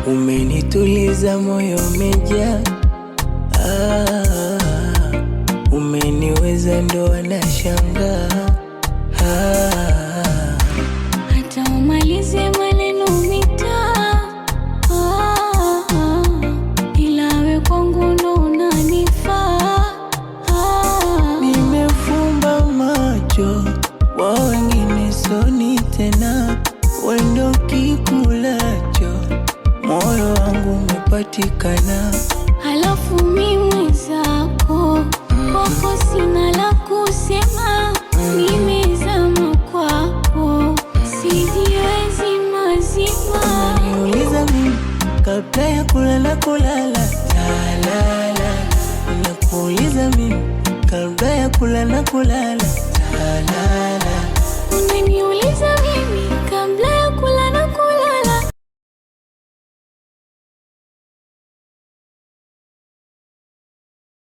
Umenituliza moyo umejaa, ah, umeniweza ndo wanashangaa. Ah, Hata umalize maneno mitaa, ah, ah, ila we kwangu ndo unanifaa. Ah, nimefumba macho wa wengine soni tena, wendo kikulacho moyo wangu umepatikana. Halafu mi mwenzako, kwako sina la kusema, nimezama kwako, sijiwezi mazima. Unaniuliza mimi kabla ya kulala kulala talala, nakuuliza mimi kabla ya kulala kulala talala. Unaniuliza mimi kabla